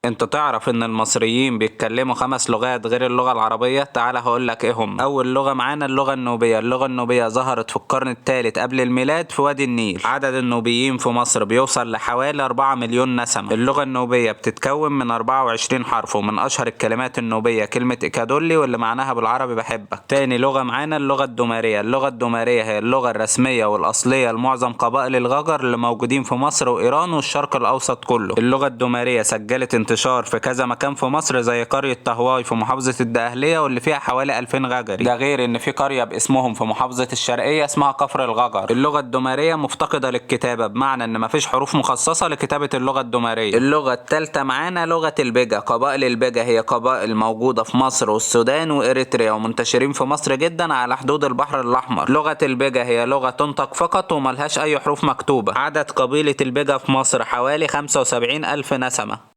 انت تعرف ان المصريين بيتكلموا 5 لغات غير اللغة العربية؟ تعالى هقولك ايه هم. اول لغة معانا اللغة النوبية. اللغة النوبية ظهرت في القرن الثالث قبل الميلاد في وادي النيل. عدد النوبيين في مصر بيوصل لحوالي 4 مليون نسمة. اللغة النوبية بتتكون من 24 حرف، ومن اشهر الكلمات النوبية كلمة اكادولي واللي معناها بالعربي بحبك. تاني لغة معانا اللغة الدومارية. اللغة الدومارية هي اللغة الرسمية والأصلية لمعظم قبائل الغجر اللي موجودين في مصر وإيران والشرق الأوسط كله. اللغة الدومارية سجلت انتشار في كذا مكان في مصر زي قرية طهواي في محافظة الدقهلية واللي فيها حوالي 2000 غجري، ده غير ان في قرية باسمهم في محافظة الشرقية اسمها كفر الغجر. اللغة الدومارية مفتقدة للكتابة، بمعنى ان مفيش حروف مخصصة لكتابة اللغة الدومارية. اللغة الثالثة معانا لغة البجا. قبائل البجا هي قبائل موجودة في مصر والسودان وإريتريا ومنتشرين في مصر جدا على حدود البحر الأحمر. لغة البجا هي لغة تنطق فقط وملهاش أي حروف مكتوبة. عدد قبيلة البجا في مصر حوالي 75 ألف نسمة.